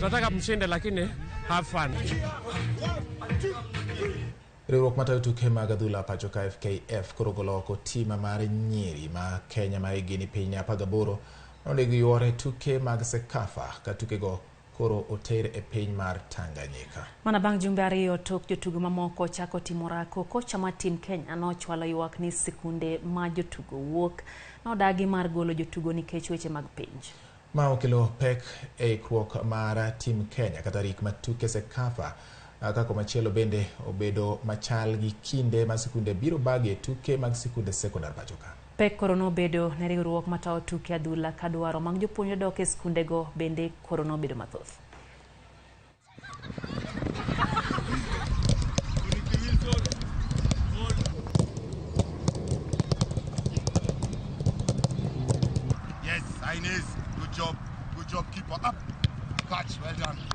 Tunataka mshinde, lakini have fun. Riwruok matayo tuke mag adhula pacho ka FKF koro ogolo oko tim mar nyiri ma Kenya ma higni piny 18 nonego yuore tuke mag CECAFA ka tukego koro oter e piny mar Tanganyika. Mana bang' jumbe ariyo tok jotugo mamoko chako timo orako, kocha mar tim Kenya nochwalo ywak ni sikunde ma jotugo wuok nodagi mar golo jotugo nikech weche mag penj. Ma okelo pek e ikruok mar tim Kenya kata rik ma tuke CECAFA ka komachielo bende obedo machal gi kinde ma sikunde biro bagie tuke mag sikunde sekondar pacho ka. Pek koro nobedo ne riwruok matayo tuke adhula ka dwaro mag jopuonjre dok e skundego bende koro nobedo mathoth. Yes, Inez, good job, keeper up, catch, well done.